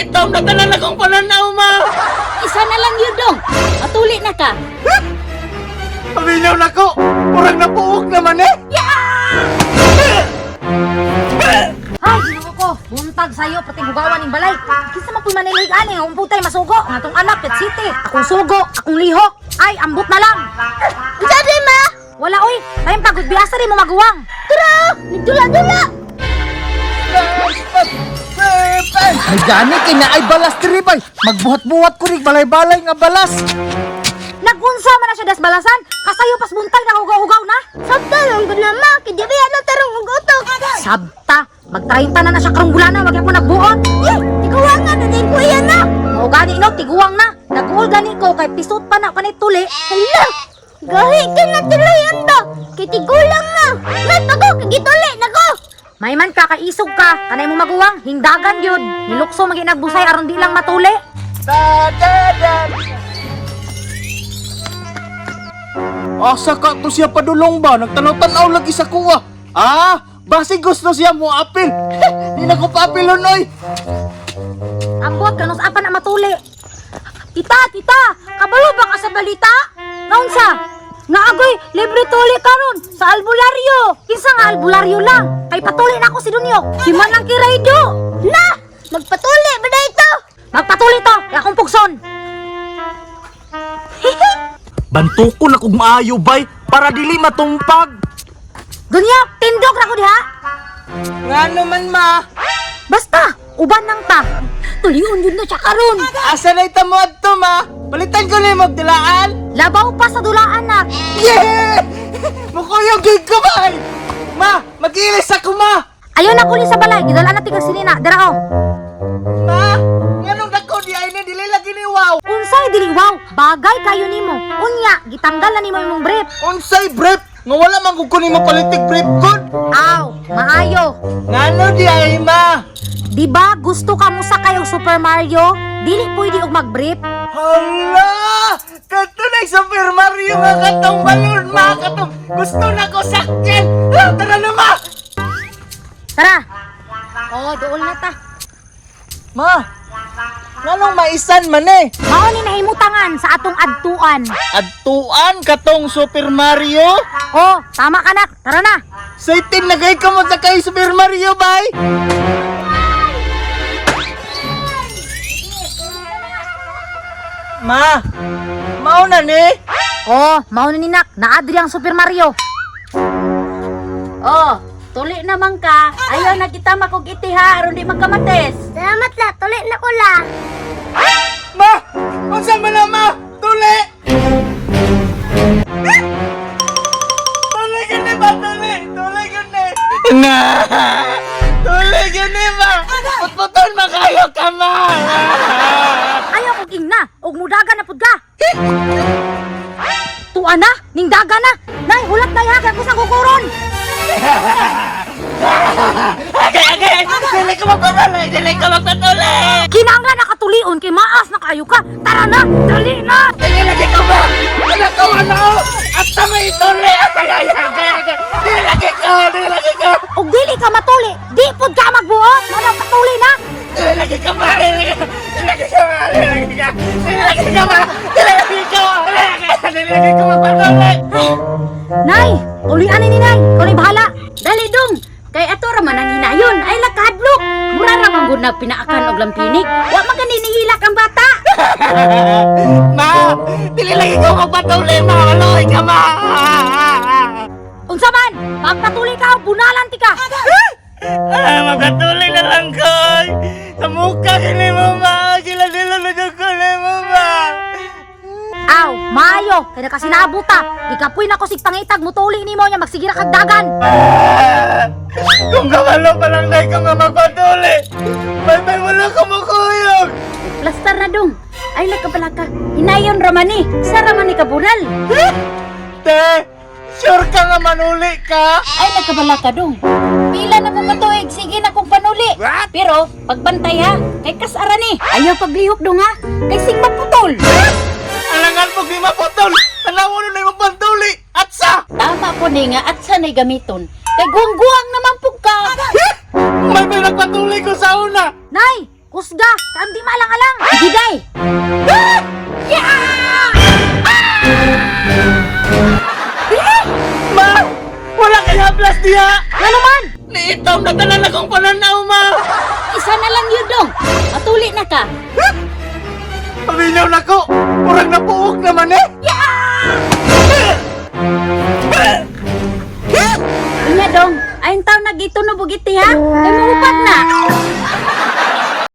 Gitom na tanan akong pananaw, ma! Isa na lang yun dong. Matuli na ka. Paminaw na ko! Murag napuok naman eh! Ay, ginoo ko. Buntag sayo pati bugawan ning balay. Kinsa man puy manilig ani nga umputay masugo ang atong anak pet city. Akong sugo, akong lihok. Ay, ambot na lang. Unsa di ma? Wala oy, tayong pagod biyasa rin mo maguwang. Tara, nagdula-dula. Ay gani kay naay balas diri bay. Magbuhat-buhat ko rig balay-balay nga balas. Nagunsa man na siya das balasan, kasayo pas buntag na hugaw-hugaw na. Sabta lang gud na ma, kay diri ano tarong og utok. Sabta, magtrahinta na na siya karong bulana, wag po nagbuot. Eh, tiguangan na din kuya na. Mao gani no, tiguang na. Naguol gani ko kay pisot pa na panay tuli. Hala, gahi ka na tuloy ando. Kay tigulang na. May pago kay gituli nako. May man ka kaisog ka, kanay mo maguwang, hindagan yun. Nilukso magi nagbusay aron di lang matuli. Da da da. Asa ka to siya padulong ba? Nagtanaw-tanaw lagi sa kuwa. Ah, basi gusto siya mo apil. Di na ko paapilon oy. Ambot kanus apa na matuli. Tita, tita, kabalo ba ka sa balita? Naunsa? Naagoy, libre tuli karon sa albularyo. Kinsa nga albularyo lang? Kay patuli na ako si Dunyo. Si Manang Kiraydo. Na, magpatuli ba na ito? Magpatuli to, kay akong pugson. Bantuko na kog maayo bay para dili matumpag. Dunyo, tindog ra ko diha. Ngano man ma? Basta, uban nang ta. Tulion yun na siya karon. Asa na ita mo adto ma? Palitan ko nimo og dilaan. Labaw pa sa dulaan na. Yeah! Mukuyog gid ko bay. Ma, mag-ilis ako ma. Ayaw na kuli sa balay, gidala na tiga sinina. Dara oh. Ma, nganong dako di ay ni dili lagi ni wow. Unsay dili wow, bagay kayo nimo. Unya, gitanggal na nimo imong brief. Unsay brief? Nga wala man gud ko nimo palitig brief gud. Aw, maayo. Ngano di ay ma? Di ba gusto ka mo sakay og Super Mario? Dili pwede og mag-brief. Hala! Kato na Super Mario nga katong balon ma katong gusto na ko sakyan. Ah, tara na ma. Tara. Oh, dool na ta. Ma, nganong maisan man eh? Mao ni nahimutangan sa atong adtuan. Adtuan katong Super Mario? Oh, tama ka nak. Tara na. Saitin na kay kamo sa kay Super Mario bay. Ma, mao na ni. Oh, mao na ni nak. Naadri ang Super Mario. Oh, tuli naman ka. Ayaw na kita makugiti ha, aron di magkamates. Salamat la, tuli na ko la. Ma, unsa man na ma? Tuli. Tuli gyud ni ba tuli? Tuli gyud ni. Na. Tuli gyud ni ba? Putputon makayo ka ma. Ayaw kog ingna og mudagan na pud ka. Tuan na, ning daga na. Nay, hulat na ha kay kusang kukuron. Agay, agay! Dili ka magpatuloy! Dili ka magpatuloy! Kinanglan nakatulion kay maas na kayo ka. Tara na, dali na. Dili lagi ka ba? Wala ka wala! At tamay tuli! Agay, agay, agay, agay! Dili lagi ka! Dili lagi ka! Og dili ka matuli, di pud ka magbuot. Mao nang patuli na. Dili lagi ka ba? Dili lagi dili lagi ka ba? Dili lagi ka! Dili lagi ka ba? Dili lagi ka! Dili lagi ka! Dili lagi ka magpatuloy! Nay, tulian ni Nay. Ikaw na'y bahala. Dali dong. Kay ato ra man ang hinayon ay lakadlok. Mura ra man gud na pinaakan og lampinik. Wa man gani nihilak ang bata. Ma! Dili lagi ka magpatuloy ma! Maloy ka ma! Unsa man, pagpatuli ka, bunalan ti ka. Ah, magpatuloy na lang ko! Sa mukha kini mo ma! Gila-dila na dyan ko ni mo ma! Aw, maayo, kay nakasinabuta. Gikapoy na ko sig pangitag mutuli nimo nya magsigira kag dagan. Ah! Kung kamalo pa lang na ikaw nga magpatuli, may wala ka makuyog! Plastar na dong. Ay lakabalaka. Hinayon ra man ni. Sa ra man ni kabunal. Te, sure ka nga manuli ka? Ay nagkabalaka dong. Pila na mo katuig, sige na kong panuli. Pero pagbantay ha, kay kasara ni. Ayaw paglihok dong ha, kay sing maputol. Alangan po di maputol! Tanawa na imong pantuli! At sa! Tama po ni nga at sanay gamiton. Kay guwang-guwang naman pug ka. May may nagpatuli ko sa una! Nay, Kusga, kaam di maalang-alang. Sige day. Ma! Wala kay haplas diha! Ano man? Niitaw na tanan akong pananaw, ma! Isa na lang yun dong. Matuli na ka. Paminaw na ko! Murag napuok naman eh! Unya dong, ayon taw nagituno bugiti ha. Kay muupad na.